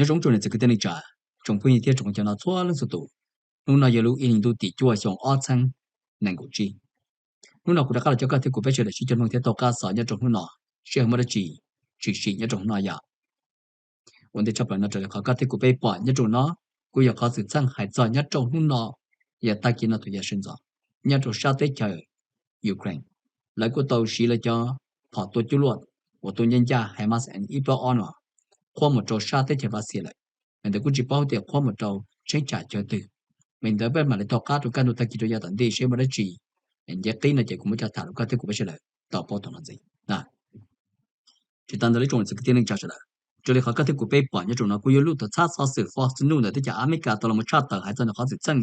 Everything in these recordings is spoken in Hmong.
Nyob zoo tsoom niam txiv kwv tij neej tsa, tsoom phooj ywg thiab tsoom hmov cov no txhua leej txhua tus. Hnub no yog lub ib hlis ntuj tim cuaj xyoo ob txhiab nees nkaum tsib. Hnub no kuv rov qab los coj koj thiab kuv peb sawv daws sib cog mloog thiab tau qab xov nyob rau hnub no, seb ho muaj dab tsi tshwm sim nyob rau hnub no yom. Ua ntej tshaj plaws no raws li qhov koj thiab kuv peb pom nyob rau no, kuj yog qhov xwm txheej hais txog nyob rau hnub no, yog tag kis no thaum yav sawv ntxov, nyob rau sab teb chaws Ukraine, lawv kuj tau siv lawv cov phom tua cuaj luaj uas tua ncaj ncaj HIMARS ib plaub ob no qhuab mus rau sab teb chaws Russia lawm. Mas ntawd kuj tsis paub tias qhuab mus rau cheeb tsam chaw twg, mas ntawd peb mam li tau qab rau kaj ntug tag kis rau yav tom ntej seb muaj dab tsi nceb qib no ces kuv muab coj tham rau koj thiab kuv peb sawv daws tau paub tau no ntxiv. Tsis tas ntawd li tsoom niam txiv kwv tij neej tsa sawv daws, raws li qhov koj thiab kuv peb pom nyob rau no kuj yog lub tuam txhab xov xwm Fox News ntawm teb chaws Amelikas tau los mus tshaj tawm hais txog ntawm qhov xwm txheej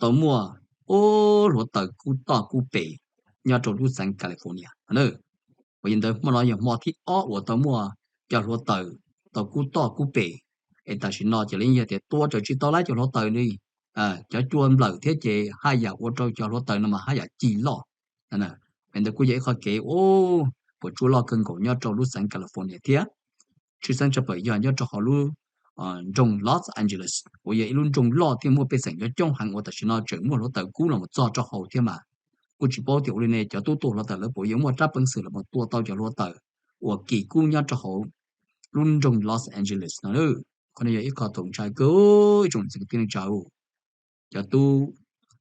tau muaj ob hluav taws kub toj kub pes nyob rau lub xeev California. Uas yog ntawd hmo no yog hmo thib ob uas tau muaj cov hluav taws tau kub toj kub pes, es tam sim no ces lawv yeej yog tias tua raws tsis tau lawm cov hluav taws li, cov cua nplawm thiab ces haj yam ua rau cov hluav taws no mas haj yam ci loj. Mas ntawd kuj yog ib qho kev puas tsuaj loj kawg nkaus nyob rau lub xeev California thiab tshwj xeeb tshaj plaws yog nyob rau hauv lub nroog Los Angeles uas yog ib lub nroog loj thiab muaj pej xeem coob coob heev uas tam sim no tseem muaj hluav taws kub los mus txog rau hauv thiab mas kuj tsis paub tias ua li ne cov tub tua hluav taws lawv puas yuav muaj rab peev xwm los mus tua tau cov hluav taws uas kis kub nyob rau hauv lub nroog Los Angeles no. Qhov no yog ib qho txaus ntshai kawg ib tsoom niam txiv kwv tij neej tsa. Cov tub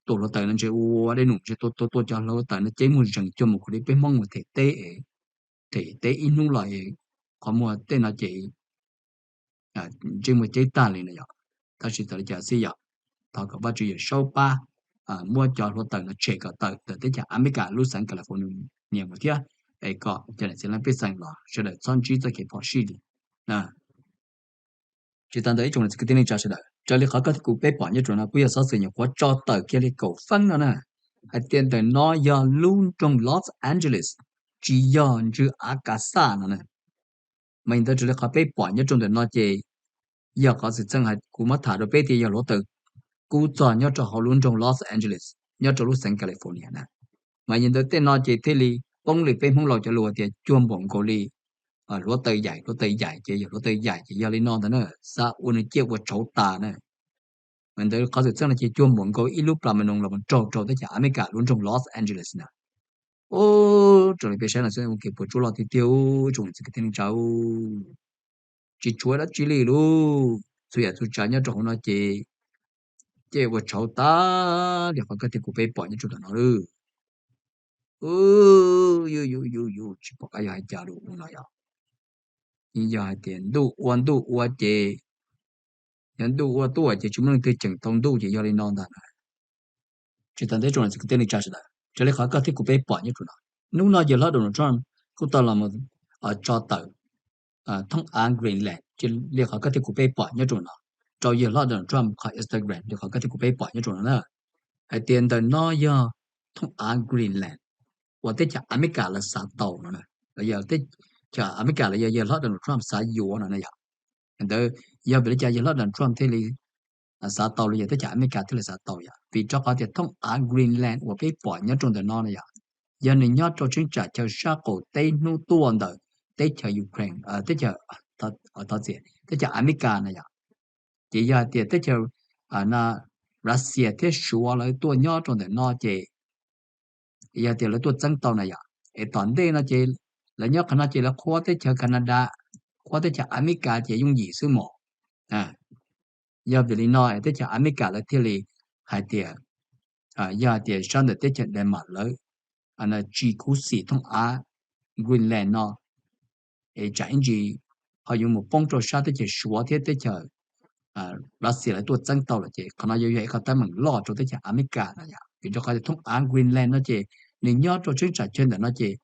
tua hluav taws no ntshe ua dej num ntshe tua tua tua cov hluav taws no ces muaj zeeg cuag mus kuv li peb Hmoob mus them teb, them teb ib hnub los qhov muag tej no ces ntsej muag ceb tag li no yom. Tab sis txawm li cas xij yom, thov kom Vajtswv Yawm Saub pab muab cov hluav taws no tshem kom tawm ntawm teb chaws Amelikas lub xeev California mus thiab, es kom cov niam txiv leej pej xeem los sawv daws txhob ntsib txoj kev phom sij li. Tsis tas ntawd ib tsoom niam txiv kwv tij neej tsa sawv daws, raws li qhov koj thiab kuv peb pom nyob rau no kuj yog xov xwm nyuam qhuav tso tawm kiag li kaum feeb no na, hais tias ntawm no yog lub nroog Los Angeles, tsis yog ntswg Arkansas no na. Mas ntawd raws li qhov peb pom nyob rau ntawm no ces yog qhov xwm txheej hais kuv muab tham rau peb tias yog hluav taws kub txog nyob rau hauv lub nroog Los Angeles nyob rau lub xeev California na. Mas yog ntawd tej no ces thiaj li poob li peb Hmoob laus cov lus tias cuag npaum nkaus li hluav taws yaim, hluav taws yaim ces yog hluav taws yaim ces yog li no ntag na, xav ua nws ciaj ua tshauv tas na. Mas ntawd qhov xwm txheej no ces cuag npaum nkaus ib lub plas ma noos los raug rau teb chaws Amelikas lub nroog Los Angeles na. Ub, raws li peb saib no xwb ua kev puas tsuaj loj tiag tiag ib tsoom niam txiv kwv tij neej tsa. Tsis tshuav dab tsi li lauj, txhua yam txhua tsav nyob rau hauv no ces ciaj ua tshauv tas li qhov koj thiab kuv peb pom nyob rau ntawm no lawm. Yus yus yus yus tsis pom qab yuav hais cas li no yom. Yog hais tias ntuj ua ntuj ua ces, yog ntuj ua tuaj ces tsis muaj leej twg cheem tau ntuj ces yog li no ntag na. Tsis tas ntawd tsoom niam txiv kwv tij neej tsa sawv daws, raws li qhov koj thiab kuv peb pom nyob rau no, hnub no yawg hlob Donald Trump kuj tau los mus tso tawm thooj av Greenland li qhov koj thiab kuv peb pom nyob rau no rau yawg hlob Donald Trump qhov Instagram li qhov koj thiab kuv peb pom nyob rau no na. Hais tias ntawm no yog thooj av Greenland uas teb chaws Amelikas lawv xav tau no, los yog teb chaws Amelikas los yog yawg hlob Donald Trump xav yuav no na yom. Ntawd yog vim li cas yawg hlob Donald Trump thiaj li xav tau los yog teb chaws Amelikas thiaj li xav tau yom? Vim rau qhov tias thooj av Greenland uas peb pom nyob rau ntawm no na yom, yog nws nyob rau cheeb tsam chaw sab qaum teb hnub tuaj ntawm teb chaws Ukraine, teb chaws, thov txim, teb chaws Amelikas na yom. Ces yog hais tias teb chaws Russia thiab Suav lawv tuaj nyob rau ntawm no ces yog tias lawv tuaj txeeb tau na yom, es tom ntej no ces lawv nyob qhov no ces lawv qhuab teb chaws Canada, qhuab teb chaws Amelikas ces yooj yim xwb mos. Yog vim li no es teb chaws Amelikas lawv thiaj li hais tias, yog hais tias sab ntawm teb chaws Denmark lawv tsis khuv xim thooj av Greenland no, es tsam ib ntsis ho yuav mus poob rau sab teb chaws Suav thiab teb chaws Russia lawv tuaj txeeb tau lawm ces qhov no yuav yog ib qho teeb meem loj rau teb chaws Amelikas no yom. Vim rau qhov tias thooj av Greenland no ces nws nyob rau cheeb tsam chaw ntawm no ces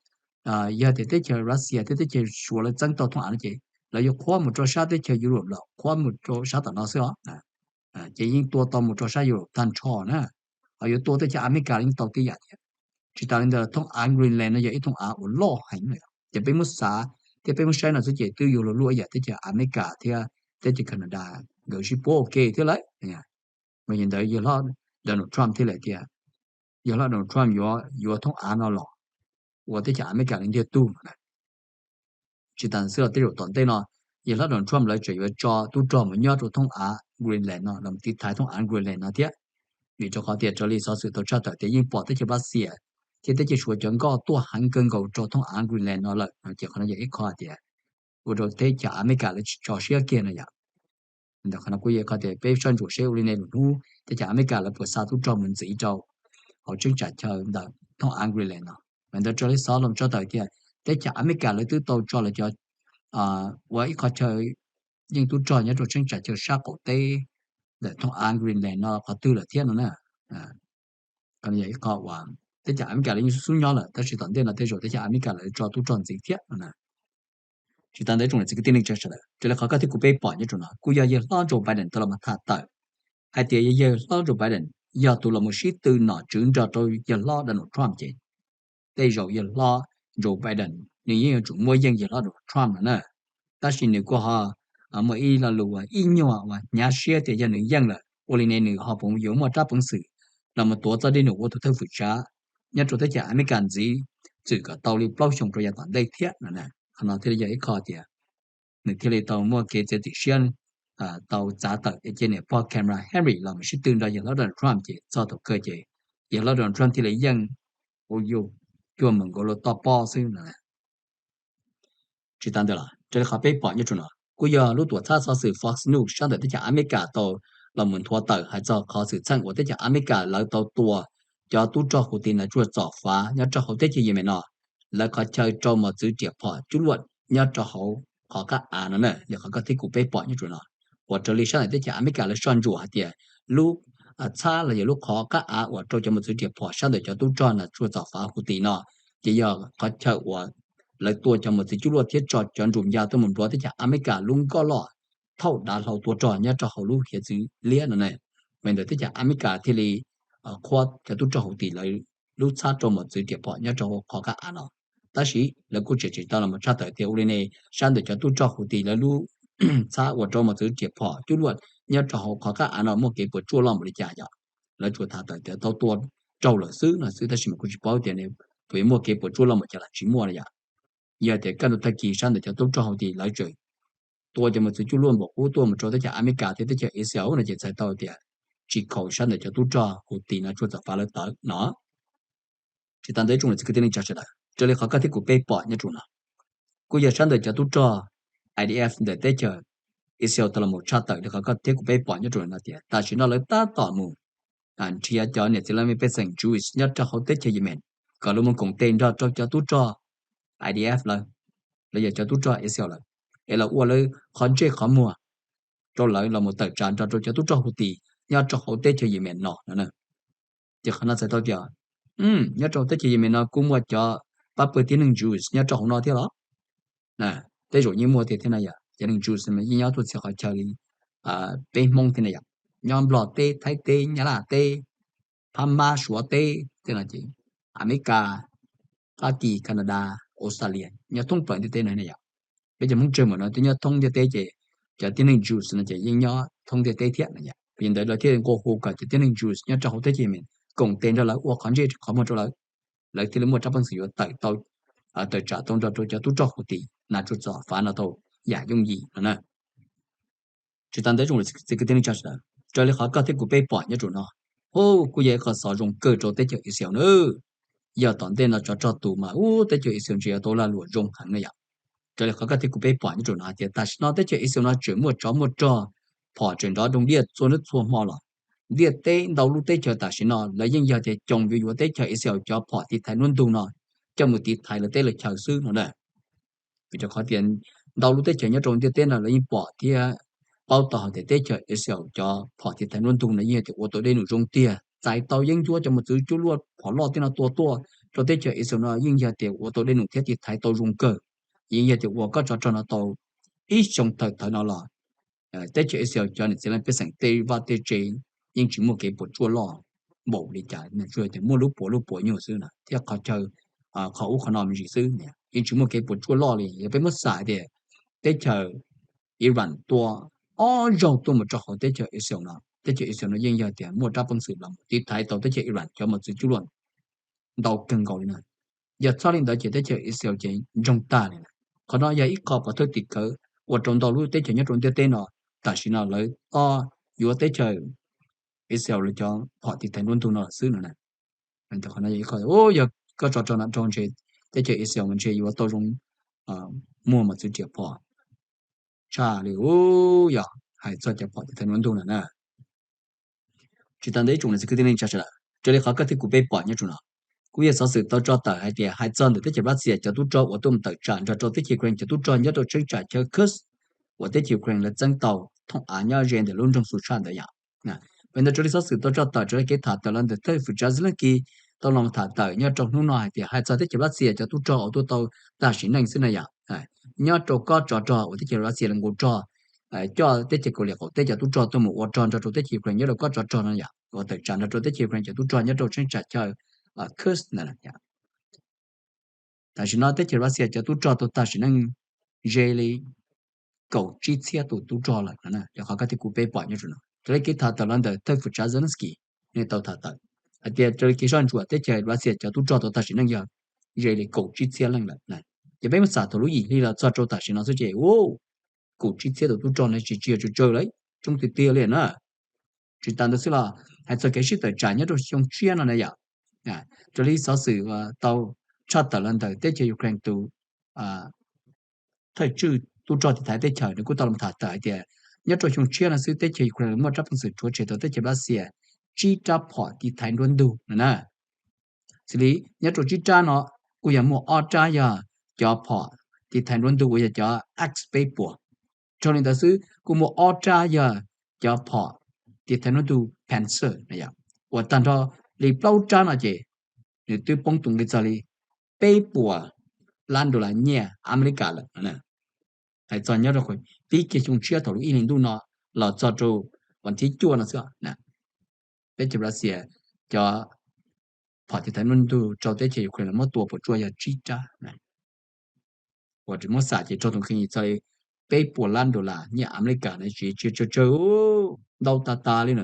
yog tias teb chaws Russia thiab teb chaws Suav lawv txeeb tau thooj av no ces lawv yuav qhuab mus rau sab teb chaws Europe los qhuab mus rau sab tom no xwb os. Ces yeej tua tau mus rau sab Europe tag nrho na, ho yuav tua teb chaws Amelikas los yeej tau tib yam thiab. Tsis tas li ntawd thooj av Greenland no yog ib thooj av uas loj heev na, ces peb muab xav thiab peb muab saib no xwb ces twb yuav luag luaj ib yam teb chaws Amelikas thiab teb chaws Canada nkawd sib puab ua ke thiab lawm. Mas yog ntawd yawg hlob Donald Trump thiaj li tias, yawg hlob Donald Trump yuav yuav thooj av no los ua teb chaws Amelikas li ntiag tug no. Tsis tas xwb los tej zaum tom ntej no yawg hlob Donald Trump lawv tseem yuav tso tub rog mus nyob rau thoob av Greenland no los tiv thaiv thoob av Greenland no thiab. Vim rau qhov tias raws li xov xwm tau tshaj tawm tias yeej pom teb chaws Russia thiab teb chaws Suav cov nkoj tuaj heev kawg nkaus rau thoob av Greenland no lawm no ces qhov no yog ib qho tias ua rau teb chaws Amelikas lawv tsis tso siab kiag no yom. Ntawm qhov no kuj yog qhov tias peb soj ntsuam seb ua li ne lwm hnub teb chaws Amelikas lawv puas xa tub rog mus ntxiv rau hauv cheeb tsam chaw ntawm thoob av Greenland no. Mas ntawd raws li xov los tshaj tawm tias teb chaws Amelikas lawv twb tau tso lawv cov ua ib qho chaw yeej tub rog nyob rau cheeb tsam chaw sab qaum teb ntawm thoob av Greenland no qhov twg lawm thiab no na. Qhov no yog ib qho uas teb chaws Amelikas lawv yeej xub xub nyob lawm tab sis tom ntej no tej zaum teb chaws Amelikas lawv tso tub rog ntxiv thiab no na. Tsis tas ntawd tsoom niam txiv kwv tij neej tsa sawv daws, raws li qhov koj thiab kuv peb pom nyob rau no kuj yog yawg hlob Joe Biden tau los tham tawm hais tias yog yawg hlob Joe Biden yog tus los mus sib tw nom tswv nrog rau yawg hlob Donald Trump ces tej zaum yawg hlob Joe Biden nws yeej yuav tsum muaj yeej yawg hlob Donald Trump no na. Tab sis nws kuj ho muaj ib lo lus uas ib nyuag uas hnyav siab tias yog nws yeej lawm ua li ne nws ho puas yuav muaj rab peev xwm los mus tuav txoj dej num ua tus thawj fwm tsav nyob rau teb chaws Amelikas ntxiv txwm kom tau li plaub xyoos rau yav tom ntej thiab no. Qhov no thiaj li yog ib qho tias nws thiaj li tau muaj kev txiav txim siab tau txav tawm cia niam pog Kamala Harris los mus sib tw nrog yawg hlob Donald Trump ces txog thaum kawg ces yawg hlob Donald Trump thiaj li yeej ua yus cuag mus nkaus lub toj pob xwb no. Tsis tas ntawd los raws li qhov peb pom nyob rau no kuj yog lub tuam txhab xov xwm Fox News sab ntawm teb chaws Amelikas tau los mus nthuav tawm hais txog qhov xwm txheej uas teb chaws Amelikas lawv tau tua cov tub rog Houthi ntawd tsuag txom fav nyob rau hauv teb chaws Yemen no, lawv qhov chaw rau mos txwv riam phom cuj luaj nyob rau hauv qhov qab av no na, yog qhov koj thiab kuv peb pom nyob rau no. Uas raws li sab ntawm teb chaws Amelikas lawv soj ntsuam hais tias lub txhab los yog lub qhov qab av uas rau cov mos txwv riam phom sab ntawm cov tub rog ntawd tsuag txom fav Houthi no ces yog qhov chaw uas lawv tua cov mos txwv cuj luaj thiab tso cov nruj ncaj tuaj mus nrog teb chaws Amelikas lub nkoj loj thauj dav hlau tua rog nyob rau hauv lub hiav txwv liab no ne. Mas ntawm teb chaws Amelikas thiaj li qhuab cov tub rog Houthi lawv lub txhab rau mos txwv riam phom nyob rau hauv qhov qab av no. Tab sis lawv kuj tseem tsis tau los mus tshaj tawm tias ua li ne sab ntawm cov tub rog Houthi lawv lub txhab uas rau mos txwv riam phom cuj luaj nyob rau hauv qhov qab av no muaj kev puas tsuaj loj npaum li cas yom. Lawv tsuas tham tawm tias tau tua raug lawm xwb no xwb tab sis mas kuj tsis paub tias puas yuav muaj kev puas tsuaj loj npaum cas los tsis muaj no yom. Yog tias kaj ntug tag kis sab ntawm cov tub rog Houthi lawv tseem tua cov mos txwv cuj luaj npaum ub tuaj mus rau teb chaws Amelikas thiab teb chaws Israel no ces txhais tau tias tsis khaum sab ntawm cov tub rog Houthi no tsuag txom fav lawv tawv no. Tsis tas ntawd tsoom niam txiv kwv tij neej tsa sawv daws, raws li qhov koj thiab kuv peb pom nyob rau no, kuj yog sab ntawm cov tub rog I D F ntawm teb chaws Israel tau los mus tshaj tawm li qhov koj thiab kuv peb pom nyob rau no tias tam sim no lawv tab tom mus nrhiav cov niam txiv leej pej xeem Jewish nyob rau hauv teb chaws Yemen kom lawv mus koom tes nrog rau cov tub rog I D F lawv, los yog cov tub rog Israel lawv, es los ua lawv qhov ntsej qhov muag rau lawv los mus tawm tsam nrog rau cov tub rog Houthi nyob rau hauv teb chaws Yemen no no. Ces qhov no txhais tau tias nyob rau teb chaws Yemen no kuj muaj cov pab pawg tib neeg Jews nyob rau hauv no thiab los? Tej zaum yeej muaj tiag thiab na yom, cov neeg Jews mas yeej nyob tuaj txhia qhov chaw li peb Hmoob thiab na yom, nyob Nplog teb, Thaib teb, Nyab Laj teb, Phab Mab Suav teb tej no ces, Amelikas, Fab Kis, Canada, Australia, nyob thoob plaws ntiaj teb no na yom. Peb cov Hmoob tsawg mas no twb nyob thoob ntiaj teb ces cov tib neeg Jews no ces yeej nyob thoob ntiaj teb thiab no yom. Vim ntawd lawv thiaj nqua hu kom cov tib neeg Jews nyob rau hauv teb chaws Yemen koom tes nrog lawv ua qhov ntsej qhov muag rau lawv, lawv thiaj li muaj rab peev xwm yuav tawm tau, tawm tsam tau nrog rau cov tub rog Houthi na tsuag txom fav no tau yam yooj yim no na. Tsis tas ntawd tsoom niam txiv kwv tij neej tsa sawv daws, raws li qhov koj thiab kuv peb pom nyob rau no, hu, kuj yog ib qho xov zoo kawg rau teb chaws Israel na. Yog tom ntej no tsov rog tus mas ub teb chaws Israel ntshe yuav tau lag luam zoo heev na yom. Raws li qhov koj thiab kuv peb pom nyob rau no hais tias tam sim no teb chaws Israel no tseem muaj tsov muaj rog, phom tseem nrov nroog diaj txhua hnub txhua hmo los, ntiaj teb ntau lub teb chaws tam sim no lawv yeej yog tias coom yuav yuav teb chaws Israel cov phom tiv thaiv nruab ntug no coj mus tiv thaiv lawv teb lawv chaw xwb no na. Vim rau qhov tias ntau lub teb chaws nyob rau ntiaj teb no lawv yeej pom thiab paub tau hais tias teb chaws Israel cov phom tiv thaiv nruab ntug no yeej yog tias ua tau dej num zoo tiag, txais tau yeeb ncuab cov mos txwv cuaj luaj phom loj tej no tua tuaj rau teb chaws Israel no yeej yog tias ua tau dej num thiab tiv thaiv tau zoo kawg. Yeej yog tias ua koj tsov rog no tau ib xyoo tawm tawm no los teb chaws Israel cov niam txiv leej pej xeem tej vaj tej tse yeej tsis muaj kev puas tsuaj loj npaum li cas, tsuas yog tias muaj lub puas lub puas nyuag xwb na, thiab qhov chaw qhov ub qhov no me ntsis xwb, yeej tsis muaj kev puas tsuaj loj li. Yog peb muab xav tias teb chaws Iran tua ob zaug tuaj mus rau hauv teb chaws Israel no, teb chaws Israel no yeej yog tias muaj rab peev xwm los tiv thaiv tau teb chaws Iran cov mos txwv cuaj luaj ntau kawg nkaus li na. Yog txhob li ntawd ces teb chaws Israel ces ntsoog tag li na. Qhov no yog ib qho pov thawj tim khawv ua rau ntau lub teb chaws nyob rau ntiaj teb no, tam sim no lawv ob yuav teb chaws Israel lawv cov phom tiv thaiv nruab ntug no xwb no. Qhov no yog ib qho, yog koj tso rog no rau ntshe teb chaws Israel mas ntshe yuav tau zoo muaj mos txwv riam phom tshaj li, yog hais txog cov phom tiv thaiv nruab ntug no na. Tsis tas ntawd ib tsoom niam txiv kwv tij neej tsa sawv daws, raws li qhov koj thiab kuv peb pom nyob rau no, kuj yog xov xwm tau tso tawm hais tias hais txog ntawm teb chaws Russia cov tub rog uas tuaj mus tawm tsam nrog rau teb chaws Ukraine cov tub rog nyob rau cheeb tsam chaw Kursk uas teb chaws Ukraine lawv txeeb tau thooj av nyob ze ntawm lub nroog Sucha ntawd yom. Pem ntawd raws li xov xwm tau tso tawm raws li kev tham tawm los ntawm thawj fwm tsav Zelensky tau los tham tawm nyob rau hnub no hais tias hais txog teb chaws Russia cov tub rog uas tuaj tau tag sim neej xwb na yom. Nyob rau kob tsov rog uas teb chaws Russia los nkaus rog coj teb chaws Kaus Lim qaum teb cov tub rog tuaj mus ua rog nrog rau teb chaws Ukraine nyob rau kob tsov rog no yom, uas tawm tsam nrog rau teb chaws Ukraine cov tub rog nyob rau cheeb tsam chaw Kursk ntawd. Tam sim no teb chaws Russia cov tub rog tau tag sim neej ze li kaum tsib txhiab tus tub rog lawm, yog qhov koj thiab kuv peb pom nyob rau no. Raws li kev tham tawm los ntawm thawj fwm tsav Zelensky, nws tau tham tawm hais tias raws li kev soj ntsuam teb chaws Russia cov tub rog tau tag sim neej yog ze li kaum tsib txhiab leej lawm. Ces peb muab xam thaum lub yim hli los txog rau tam sim no xwb ces kaum tsib txhiab tus tub rog no tsis tsis yog tsawg tsawg lawm, coob tiag tiag li na. Tsis tas ntawd xwb los hais txog kev sib tawm tsam nyob rau xyoo tshiab no na yom, raws li xov xwm tau tshaj tawm los ntawm teb chaws Ukraine tus thawj tswj tub rog tiv thaiv teb chaws nws kuj tau los tham tawm hais tias nyob rau xyoo tshiab no xwb teb chaws Ukraine muaj rab peev xwm rhuav tshem tau teb chaws Russia tsib rab phom tiv thaiv nruab ntug no na. Xws li nyob rau tsib rab no kuj yog muaj ob rab yog cov phom tiv thaiv nruab ntug uas yog cov Axe peb puas. Raws li ntawd xwb kuj muaj ob rab yog cov phom tiv thaiv nruab ntug Pantsir na yom, uas tag nrho li plaub rab no ces nws twb poob tus nqi txog li peb puas lab dollar nyiaj Amelikas lawm. Hais txog nyob rau tib kiag xyoo tshiab thaum lub ib hlis ntuj no los txog rau vas thib cuaj no xwb, teb chaws Russia cov phom tiv thaiv nruab ntug rau teb chaws Ukraine los muab tua puas tsuaj yog tsib rab. Uas tsis muab xam ces raug tus nqi txog li peb puas lab dollar nyiaj Amelikas no, tsis tsis tsawg tsawg, ntau tas tas li no.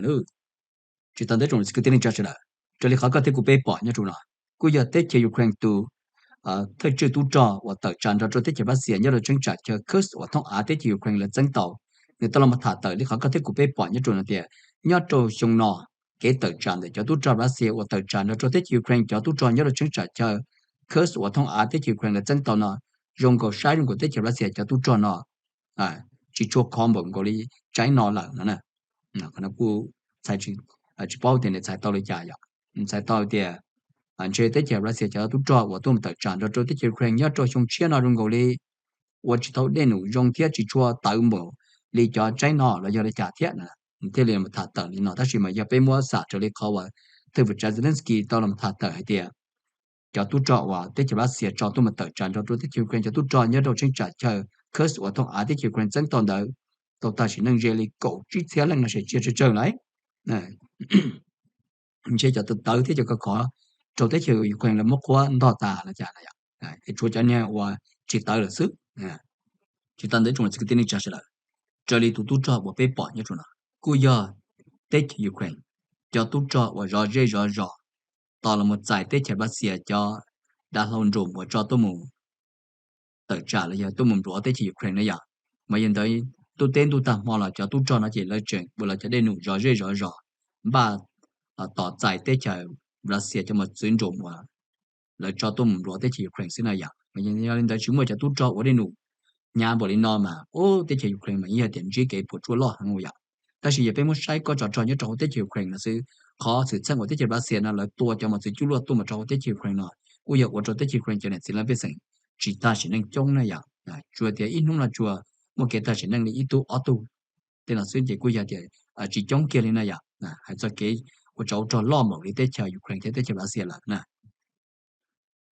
Tsis tas ntawd tsoom kwv tij neej tsa sawv daws, raws li qhov koj thiab kuv peb pom nyob rau no, kuj yog teb chaws Ukraine tus thawj tswj tub rog uas tawm tsam nrog rau teb chaws Russia nyob rau cheeb tsam chaw Kursk uas thooj av teb chaws Ukraine lawv txeeb tau. Nws tau los tham tawm li qhov koj thiab kuv peb pom nyob rau no tias nyob rau xyoo no kev tawm tsam ntawm cov tub rog Russia uas tawm tsam nrog rau teb chaws Ukraine cov tub rog nyob rau cheeb tsam chaw Kursk uas thooj av teb chaws Ukraine lawv txeeb tau no zoo nkaus saib zoo nkaus teb chaws Russia cov tub rog no tsis tshua khov npaum nkaus li tsaib no lawm no. Qhov no kuj tsis paub tias nws txhais tau li cas yom. Nws txhais tau tias ntshe teb chaws Russia cov tub rog uas tuaj mus tawm tsam nrog rau teb chaws Ukraine nyob rau xyoo tshiab no zoo nkaus li ua tsis tau dej num zoo thiab tsis tshua tawv npaum li cov tsaib no los yog li cas thiab, thiaj li los tham tawm li no. Tab sis mas yog peb muab xam raws li qhov uas thawj fwm tsav Zelensky tau los tham tawm hais tias cov tub rog uas teb chaws Russia tso tuaj mus tawm tsam nrog rau teb chaws Ukraine cov tub rog nyob rau cheeb tsam chaw Kursk uas thooj av teb chaws Ukraine txeeb tau ntawd tau tag sim neej ze li kaum tsib txhiab leej no ces tsis tsawg tsawg lawm. Ntshe cov tawv tawv thiab cov khov khov rau teb chaws Ukraine lawv muab qhuab ntog tas los cas, es tshuav cov niag uas tsis tawv lawm xwb. Tsis tas ntawd tsoom kwv tij neej tsa sawv daws, raws li tus tub rog uas peb pom nyob rau no kuj yog teb chaws Ukraine cov tub rog uas zov zej zov zos tos los mus txais teb chaws Russia cov dav hlau nruas muas tso tuaj mus tawm tsam los yog tuaj mus npluav teb chaws Ukraine na yom. Mas yog ntawd ntuj teb ntuj tag hmo los cov tub rog no ces lawv tseem ua los cov dej num zov zej zov zos npaj tos txais teb chaws Russia cov mos txwv nruas muas lawv tso tuaj mus npluav teb chaws Ukraine xwb na yom. Mas yog li ntawd tsis muaj cov tub rog ua dej num hnyav npaum li no mas teb chaws Ukraine mas yeej yog tias ntsib kev puas tsuaj loj heev yom. Tab sis yog peb muab saib kob tsov rog nyob rau hauv teb chaws Ukraine no xwb, qhov xwm txheej uas teb chaws Russia no lawv tua cov mos txwv cuaj luaj tuaj mus rau hauv teb chaws Ukraine no kuj yog ua rau teb chaws Ukraine cov niam txiv laj pej xeem tsis tag sim neej coob na yom. Tsuas tias ib hnub no tsuas muaj kev tag sim neej li ib tug ob tug tej no xwb ces kuj yog tias tsis coob kiag li na yom. Hais txog kev ua tsov ua rog loj npaum li teb chaws Ukraine thiab teb chaws Russia lawm na.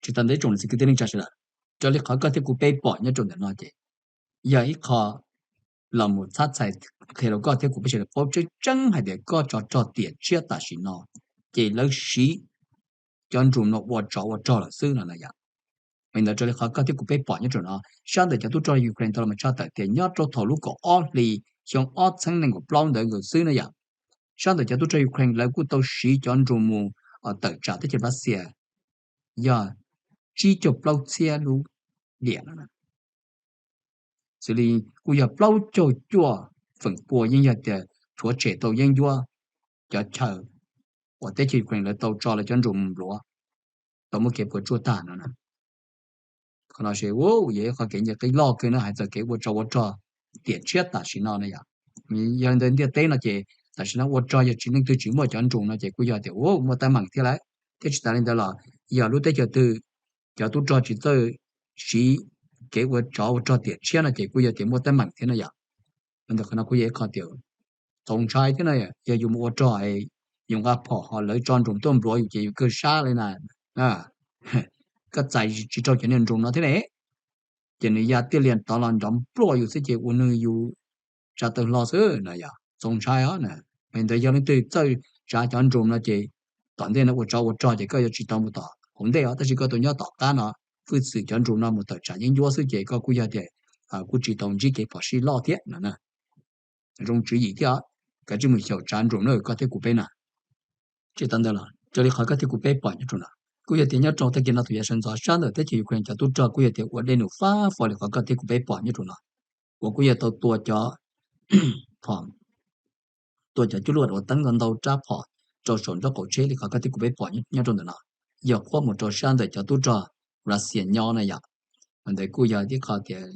Tsis tas ntawd tsoom niam txiv kwv tij neej tsa sawv daws, raws li qhov koj thiab kuv peb pom nyob rau ntawm no ces yog ib qho los mus txhab txhais qhia rau koj thiab kuv peb sawv daws paub tseeb tseeb hais tias kob tsov rog tiam tshiab tam sim no ces lawv siv cov nruas no ua tsov ua rog lawm xwb no na yom. Li ntawd raws li qhov koj thiab kuv peb pom nyob rau no, sab ntawm cov tub rog Ukraine tau los tshaj tawm tias nyob rau thaum lub kaum ob hli xyoo ob txhiab nees nkaum plaub ntawd nkaus xwb na yom, sab ntawm cov tub rog Ukraine lawv kuj tau siv cov nruas mus tawm tsam teb chaws Russia yog tsib caug plaub txhiab lub diam no. xws li kuj yog plaub caug cuaj feem pua yeej yog tias rhuav tshem tau yeeb ncuab cov chaw uas teb chaws Ukraine lawv tau tso lawv cov nroos mus npluav, tau muaj kev puas tsuaj tag no na. Qhov no ces ua yog ib qhov kev nyiaj qib loj kawg no hais txog kev ua tsov ua rog tiam tshiab tam sim no na yom. Yog li ntawd ntiaj teb no ces tam sim no ua rog yog tsis leej twg tsis muaj cov nroos no ces kuj yog tias ua muaj teeb meem thiab lawm. Thiab tsis tas li ntawd los yog lub teb chaws twg cov tub rog tsis txawj siv kev ua tsov ua rog tiam tshiab no ces kuj yog tias muaj teeb meem thiab na yom. Ntawm qhov no kuj yog ib qho tias txaus ntshai thiab na, yog yus mus ua rog yus nqa phom ho lawv tso nroos tuaj npluav yus ces yus kawg sab li na. Koj txais tsis raug cov niag nroos no thiab ne, ces nws ya tiaj lias tod los nrov npluaj yus xwb ces ua nws yus tsa taw hlo xwb na yom, txaus ntshai os na. Yog ntawd yog leej twg txawj tsav cov nroos no ces tom ntej no ua tsov ua rog ces koj yuav tsis tau mus tom hauv ntej os, tab sis koj tau nyob tom qab no, hwj xwm cov nroos no mus tawm tsam yeeb ncuab xwb ces koj kuj yog tias kuj tsis tau ntsib kev phom sij loj thiab no na. Zoo tswv yim thiab, kav tsij mus xyaum tsav nroos na koj thiab kuv peb na. Tsis tas ntawd los raws li qhov koj thiab kuv peb pom nyob rau no, kuj yog tias nyob rau tag kis no tus yav sawv ntxov sab ntawm teb chaws Ukraine cov tub rog kuj yog tias ua dej num fab fo li qhov koj thiab kuv peb pom nyob rau no, uas kuj yog tau tua cov phom, tua cov cuaj luaj uas teeb ntau ntau rab phom rau saum nraub qaum tsheb li qhov koj thiab kuv peb pom nyob rau ntawm no, yog qhuab mus rau sab ntawm cov tub rog Russia nyob na yom. Ntawd kuj yog ib qho tias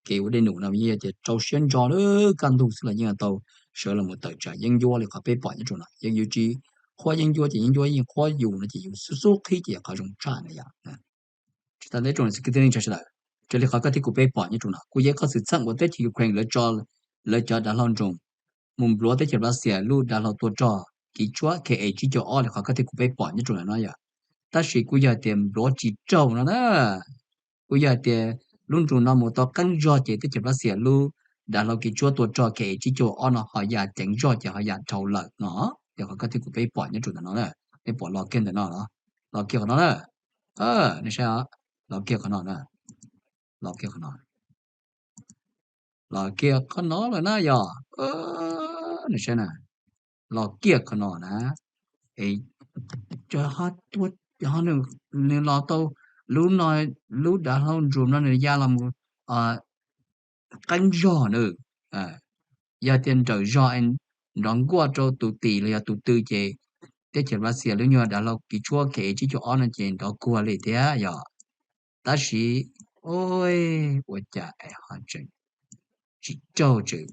kev ua dej num no yeej yog tias rau siab ntso lawm kaj ntug xwb los yeej tau sawv los mus tawm tsam yeeb ncuab li qhov peb pom nyob rau no. Yog yus tsis qhuab yeeb ncuab ces yeeb ncuab yeej qhuab yus no ces yus xub xub qhib ces yog qhov zoo tshaj na yom. Tsis tas ntawd tsoom niam txiv kwv tij neej tsa sawv daws, raws li qhov koj thiab kuv peb pom nyob rau no kuj yog ib qhov xwm txheej uas teb chaws Ukraine lawv tso lawv cov dav hlau nroos mus npluav teb chaws Russia lub dav hlau tua rog kiv tshuab K A tsib caug ob li qhov koj thiab kuv peb pom nyob rau no yom. Tab sis kuj yog tias npluav tsis raug no na. Kuj yog tias lub nroos no mus tau qeeb zog ces teb chaws Russia lub dav hlau kiv tshuab tua rog K A tsib caug ob no ho ya ceev zog ces ho ya dhau lawm no. Yog qhov koj thiab kuv peb pom nyob rau ntawm no na, peb pom los kiag ntawm no los, los kiag qhov no na. Nej saib, los kiag qhov no na, los kiag qhov no, los kiag qhov no lawm na yog, nej saib na, los kiag qhov no na. Nws los tau lub no, lub dav hlau nroos no nws ya los mus qeeb zog na. Yog tias nrawm zog nrov nkuaj rau tus tim los yog tus tw ces teb chaws Russia lub nyuag dav hlau kiv tshuab K A tsib caug ob no ces nrov kuag li thiab yog. Tab sis ua cas es ho tseem tsis raug, tseem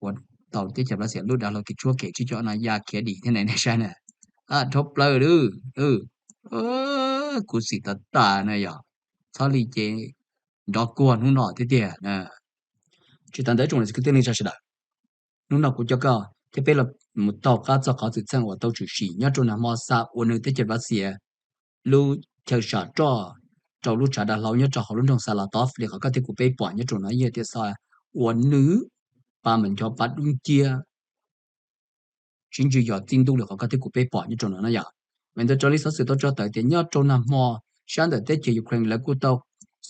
ua tau teb chaws Russia lub dav hlau kiv tshuab K A tsib caug ob no ya khiav dim thiab ne, nej saib na. Dhau plaws li, kuv xim tas tas na yog, txhob li ces nrov kuag hnub no tiag tiag na. Tsis tas ntawd tsoom niam txiv kwv tij neej tsa sawv daws, hnub no kuv coj koj thiab peb los mus taug qab txog qhov xwm txheej uas tau tshwm sim nyob rau nag hmo xa ua nws teb chaws Russia lub chaw sam roj rau lub tshav dav hlau nyob rau hauv lub nroog Saratov li qhov koj thiab kuv peb pom nyob rau no, yog tias xa ua nws pa mas nchov pa dub nciab sib ntswg yos txij ntuj li qhov koj thiab kuv peb pom nyob rau no na yom. Mas ntawd raws li xov xwm tau tso tawm tias nyob rau nag hmo sab ntawm teb chaws Ukraine lawv kuj tau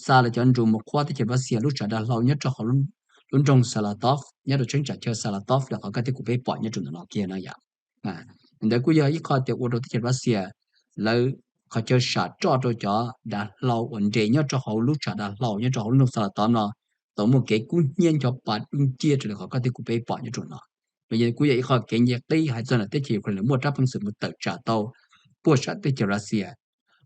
xa lawv cov nroos mus qhuab teb chaws Russia lub tshav dav hlau nyob rau hauv lub nroog Saratov nyob rau cheeb tsam chaw Saratov li qhov koj thiab kuv peb pom nyob rau ntawm no kiag na yom. Ntawd kuj yog ib qho tias ua rau teb chaws Russia lawv qhov chaw sam roj rau cov dav hlau uas nres nyob rau hauv lub tshav dav hlau nyob rau hauv lub nroog Saratov no tau muaj kev kub hnyiab nchov pa dub nciab raws li qhov koj thiab kuv peb pom nyob rau no. Mas kuj yog ib qho kev nyiaj qib hais txog ntawm teb chaws Ukraine lawv muaj rab peev xwm mus tawm tsam tau puag sab teb chaws Russia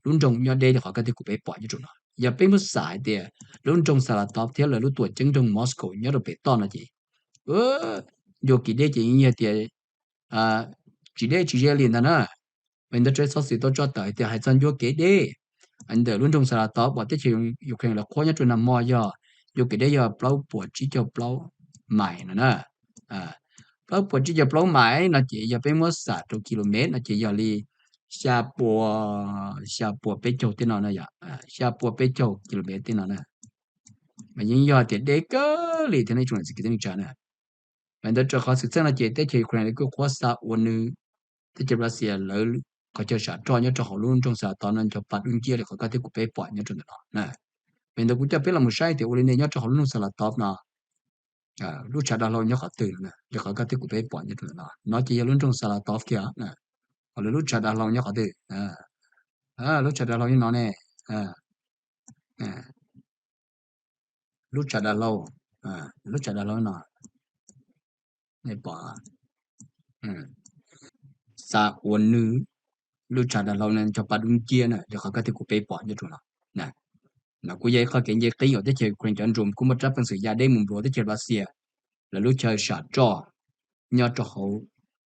lub nroog nyob deb li qhov koj thiab kuv peb pom nyob rau no. Yog peb muab xam hais tias lub nroog Saratov thiab lawv lub tuam ceeb nroog Moscow nyob rau pem toj no ces ncua kev deb ces yeej yog tias tsis deb tsis ze li ntag na. Mas ntawd raws xov xwm tau tso tawm hais tias hais txog ncua kev deb ntawm lub nroog Saratov uas teb chaws Ukraine lawv qhuab nyob rau nag hmo yog ncua kev deb yog plaub puas tsib caug plaub mais no na. Plaub puas tsib caug plaub mais no ces yog peb muab xam rau kilomev no ces yog li xya puas, xya puas peb caug tej no na yom, xya puas peb caug kilomev tej no na. Mas yeej yog tias deb kawg li thiab nej tsoom niam txiv kwv tij neej tsa na. Mas ntawd raws qhov xwm txheej no ces teb chaws Ukraine lawv kuj qhuab xa ua nws teb chaws Russia lawv qhov chaw sam roj nyob rau hauv lub nroog Saratov no nchov pa dub nciab li qhov koj thiab kuv peb pom nyob rau ntawm no na. Mas ntawd kuv coj peb los mus saib tias ua li nej nyob rau hauv lub nroog Saratov no lub tshav dav hlau nyob qhov twg no, li qhov koj thiab kuv peb pom nyob rau ntawm no. No ces yog lub nroog Saratov kiag, ho lawv lub tshav dav hlau nyob qhov twg? Lub tshav dav hlau nyob no ne. Lub tshav dav hlau Lub tshav dav hlau no, pom xa ua nws, lub tshav dav hlau no cov pa dub nciab na, yog qhov koj thiab kuv peb pom nyob rau no. No kuj yog ib qho kev nce qib uas teb chaws Ukraine cov nrus kuj muaj rab peev xwm ya deb mus nplua teb chaws Russia lawv lub chaw sam roj nyob rau hauv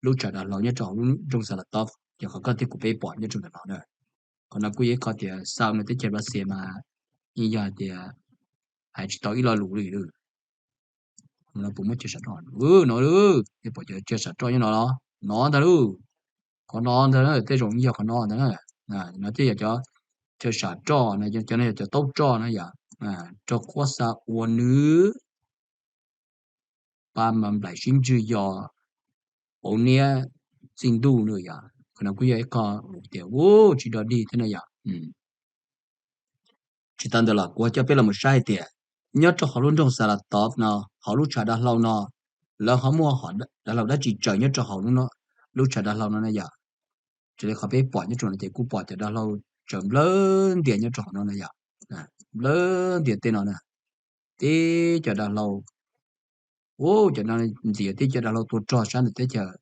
lub tshav dav hlau nyob rau hauv lub nroog Saratov, yog qhov koj thiab kuv peb pom nyob rau ntawm no na. Qhov no kuj yog ib qho tias xa ua nws teb chaws Russia mas yeej yog tias hais tsis tau ib lo lus li. No puas muaj chaw sam roj no, nej pom cov chaw sam roj nyob no los no ntag lauj. Qhov no ntag, tej zaum yog qhov no ntag. No thiaj yog cov chaw sam roj no, cov no yog cov taub roj no yom, rau qhuab xa ua nws, pa mas nplaim sib ntswg yos, hauv niab txij ntuj no yom. Qhov no kuj yog ib qho tias ua tsis dog dig thiab no yom. Tsis tas ntawd los kuv coj peb los mus saib hais tias nyob rau hauv lub nroog Saratov no, hauv lub tshav dav hlau no, lawv ho muaj dav hlau dab tsi tsaws nyob rau hauv lub tshav dav hlau no na yom. Raws li qhov peb pom nyob rau no ces kuj pom cov dav hlau tsaws nplawg ntias nyob rau hauv no na yom. Nplawg ntias tej no na, tib cov dav hlau, ua cov no ntxiv tib cov dav hlau tua rog sab ntawm teb chaws.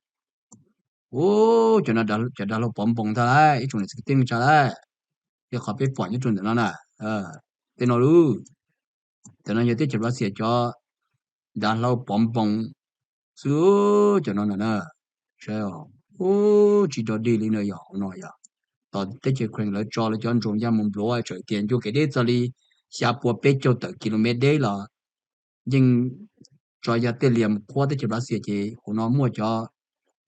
Ua cov no cov dav hlau pov npoos ntag lauj, ib tsoom niam txiv kwv tij neej tsa lauj. Yog qhov peb pom nyob rau ntawm no na, tej no lauj. Cov no yog teb chaws Russia cov dav hlau pov npoos xwb cov no na. Ua tsis dog dig li no yog hauv no yog, tom teb chaws Ukraine lawv tso lawv cov nrus ya mus nplua tseem tias ncua kev deb txog li xya pua peb caug tawm kilomev deb los yeej tso ya tej lias mus qhuab teb chaws Russia ces hauv no muaj cov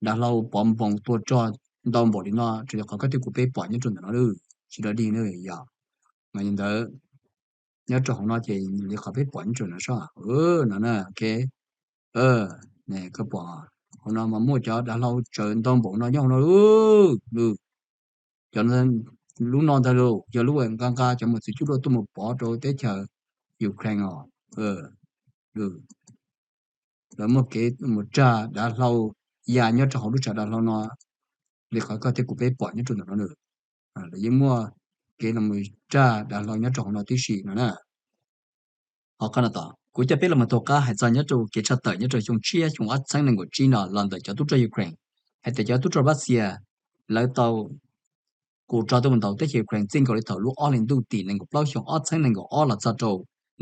dav hlau pov npoos tua rog ntau npaum li no raws li qhov koj thiab kuv peb pom nyob rau ntawm no lauj. Tsis dog dig na yog, mas li ntawd nyob rau hauv no ces li qhov peb pom nyob rau no soj, no na, ok. Koj pom hauv no mas muaj cov dav hlau tsaws ntau npaum no nyob hauv no lauj. Cov lub no ntag lauj, yog lub nqa nqa cov mos txwv cuaj luaj tuaj mus pov rau teb chaws Ukraine os. Lawv muaj kev mus rag dav hlau ya nyob rau hauv lub tshav dav hlau no li qhov koj thiab kuv peb pom nyob rau ntawm no na. Lawv yeej muaj kev los rag dav hlau nyob rau hauv no tib si no na. Ho qhov no tom kuv coj peb los mus taug qab hais txog nyob rau kev tshaj tawm nyob rau xyoo tshiab xyoo ob txhiab nees nkaum tsib no los ntawm cov tub rog Ukraine, hais tias cov tub rog Russia lawv tau kuj rog tuaj mus ntaus teb chaws Ukraine txij nkaus li thaum lub ob hlis ntuj tim nees nkaum plaub xyoo ob txhiab nees nkaum ob los txog rau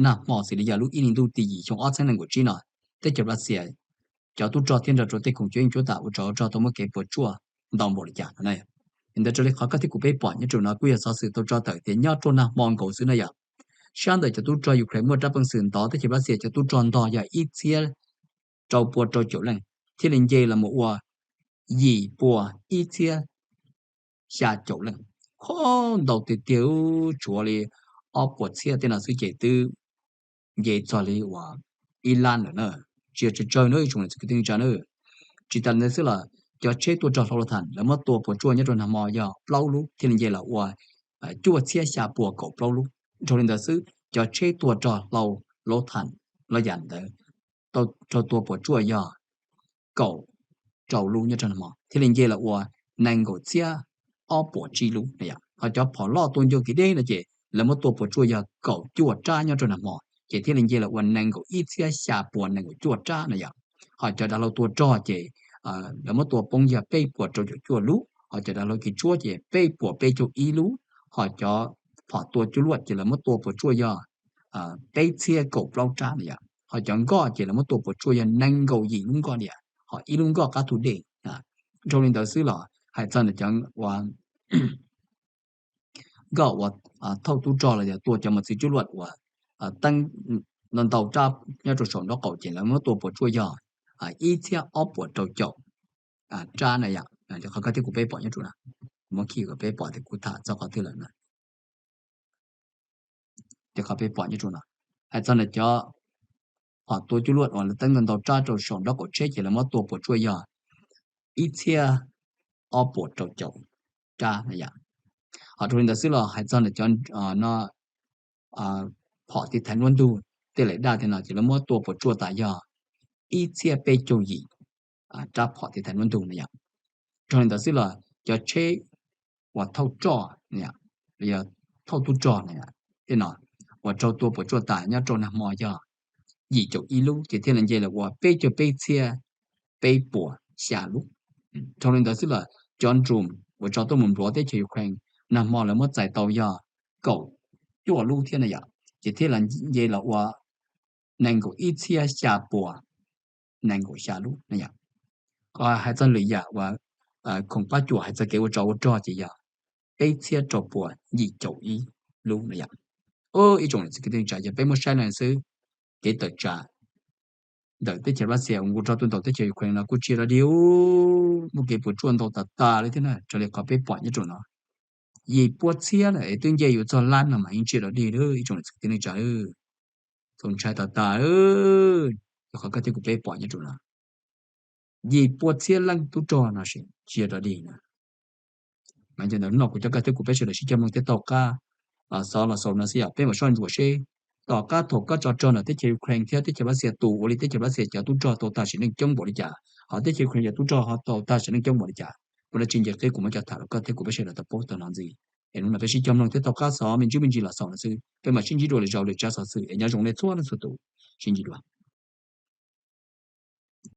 nag hmo xws li yog lub ib hlis ntuj tim yim xyoo ob txhiab nees nkaum tsib no, teb chaws Russia cov tub rog thiab nrog rau tej khoom cuab yeej cuab tam ua tsov rog tau muaj kev puas tsuaj ntau npaum li cas no na. Li ntawd raws li qhov koj thiab kuv peb pom nyob rau no kuj yog xov xwm tau tso tawm tias nyob rau nag hmo nkaus xwb na yom, sab ntawm cov tub rog Ukraine muaj rab peev xwm ntov teb chaws Russia cov tub rog ntog yog ib txhiab rau pua rau caum leej, thiaj li nce los mus ua yim pua ib txhiab xya caum leej. Ho ntau tiag tiag, tshuav li ob puas txhiab tej no xwb ces twb nce txog li uas ib lab lawm na. Tsis yog tsawg tsawg na ib tsoom niam txiv kwv tij neej tsa na. Tsis tas li ntawd xwb los cov tsheb tua rog hlau los tham lawv muab tua puas tsuaj nyob rau nag hmo yog plaub lub, thiaj li nce los ua cuaj txhiab xya pua kaum plaub lub. Dhau li ntawd xwb cov tsheb tua rog hlau los tham los yam ntawd tau raug tua puas tsuaj yog kaum rau lub nyob rau nag hmo, thiaj li nce los ua nees nkaum txhiab ob puas tsib lub na yom. Ho cov phom loj tua ncua kev deb no ces lawv muab tua puas tsuaj yog kaum cuaj rab nyob rau nag hmo, ces thiaj li nce los ua nees nkaum ib txhiab xya pua nees nkaum cuaj rab na yom. Ho cov dav hlau tua rog ces lawv muab tua poob yog peb puas rau caum cuaj lub, ho cov dav hlau kev tshuab ces peb puas peb caug ib lub, ho cov phom tua cuaj luaj ces lawv muab tua puas tsuaj yog peb txhiab kaum plaub rab na yom. Ho cov nkoj ces lawv muab tua puas tsuaj yog nees nkaum yim lub nkoj na yom, ho ib lub nkoj qab thu dej. Dhau li ntawd xwb los hais txog ntawm cov ua nkoj uas thauj tub rog los yog tua cov mos txwv cuaj luaj uas teeb ntau ntau rab nyob rau saum nraub qaum ces lawv muab tua puas tsuaj yog ib txhiab ob puas rau caum rab na yom. Qhov koj thiab kuv peb pom nyob rau no, muab khi kom peb pom tias kuv tham txog qhov twg lawm na. Ces qhov peb pom nyob rau no, hais txog ntawm cov phom tua cuaj luaj uas lawv teeb ntau ntau rab rau saum nraub qaum tsheb ces lawv muab tua puas tsuaj yog ib txhiab ob puas rau caum rab na yom. Ho dhau li ntawd xwb los hais txog ntawm cov no phom tiv thaiv nruab ntug tej laim daj tej no ces lawv muab tua puas tsuaj tas yog ib txhiab peb caug yim rab phom tiv thaiv nruab ntug na yom. Dhau li ntawd xwb los cov tsheb uas thauj roj, los yog thauj tub rog na, tej no uas raug tua puas tsuaj tas nyob rau nag hmo yog yim caum ib lub, ces thiaj li nce los ua peb caug peb txhiab peb puas xya lub. Dhau li ntawd xwb los cov drone uas tso tuaj mus npluav teb chaws Ukraine, nag hmo lawv muab txais tau yog kaum cuaj lub thiab na yom, ces thiaj li nce los ua nees nkaum ib txhiab xya puas nees nkaum xya lub na yom. Ho hais txog lwm yam uas khoom pab cuam hais txog kev ua tsov ua rog ces yog peb txhiab rau puas yim caum ib lub na yom. Ib tsoom niam txiv kwv tij neej tsa, yog peb muab saib no xwb, kev tawm tsam ntawm teb chaws Russia uas nkaus rau tuaj ntaus teb chaws Ukraine no kuj tsis yog dig, muaj kev puas tsuaj ntau tas tas li thiab na. Raws li qhov peb pom nyob rau no, yim pua txhiab lawm es twb nce yuav txog lab no mas yeej tsis yog dig li, ib tsoom niam txiv kwv tij neej tsa. Txaus ntshai tas tas, yog qhov koj thiab kuv peb pom nyob rau no, yim pua txhiab leej tub rog no tsis yog dig na. Mas ntawd no kuv coj koj thiab kuv peb sawv daws sib cog mloog thiab taug qab xov los xaus no xwb yom. Peb mam soj ntsuam seb tom qab thaum koj tso rog ntawm teb chaws Ukraine thiab teb chaws Russia tus ua li teb chaws Russia cov tub rog tau tag sim neej coob npaum li cas, ho teb chaws Ukraine cov tub rog ho tau tag sim neej coob npaum li cas, ua dab tsi nce qib kuv mam coj tham rau koj thiab kuv peb sawv daws tau paub txog no ntxiv. Es hnub no peb sib cog mloog thiab taug qab xov me ntsis me ntsis los xaus no xwb, peb mam sib ntsib dua lwm zaus lwm tsab xov xwm es nyob zoo nej txhua leej txhua tus, sib ntsib dua.